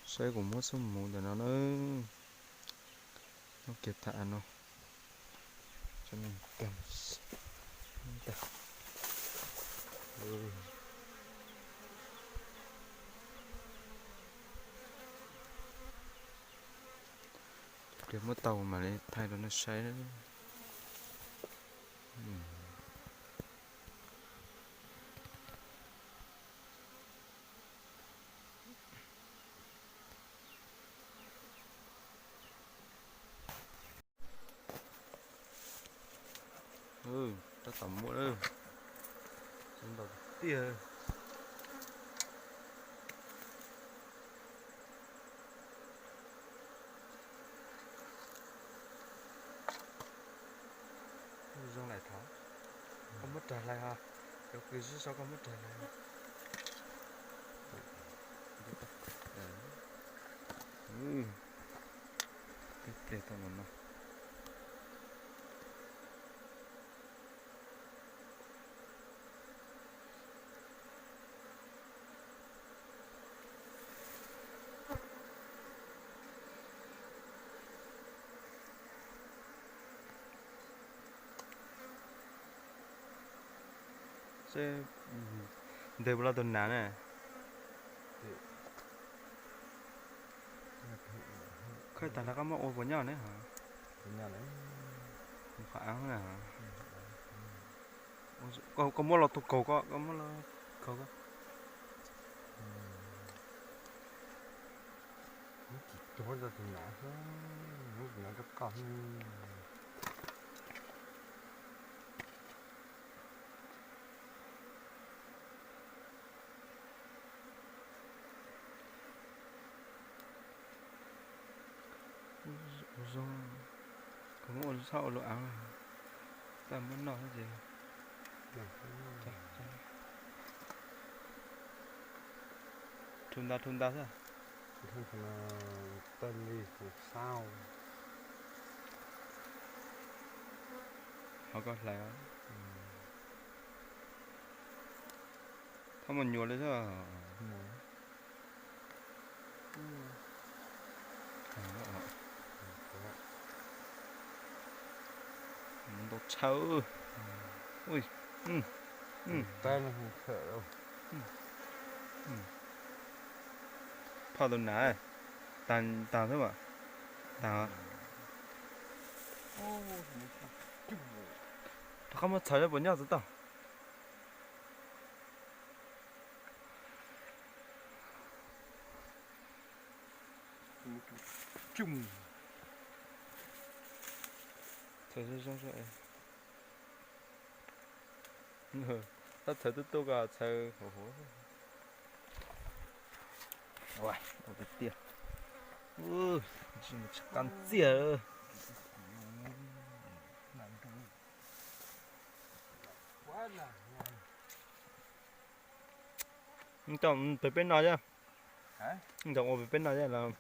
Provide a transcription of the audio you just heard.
Saib kuv muab xub mus ntawm no na. Nyob kiag tham no. Pliag muab tau mam li thaij rau nej saib. Tab tom muaj lawm. Ntau tiag. Zoo lawm thov. Koj muab raws hlais ho. Cov kws sib sau koj muab raws hlais. Tib pliag tau los no. Seb ntes puas los tus nas na. Khaij tag lawm koj muab ua puas nyob ne ho? Qhov av na. Koj muab los tus kaug koj, koj muab los kaug koj. Tsis tuag rau tus nas, muab tus nas rau koj. Ua zoo, kuv muab ua txhob ua lub av, tau muab noj ces. Rhu nta rhu nta xwb. Tej li kuv xauj. Ho koj hlais. Txhob muaj nyuam li xwb. Ntau tshaj. Phaj tus nas, tag xwb mas. Tag. Rov qab muab txhawv puas nyob txog tau. Txhawv zoo zoo. Tab txhawv tub tub ko txhawv huv huv. Tiag tiag. Tsis qab ntxiag. Tau pem peb no thiab. Tau ua pem peb no thiab los.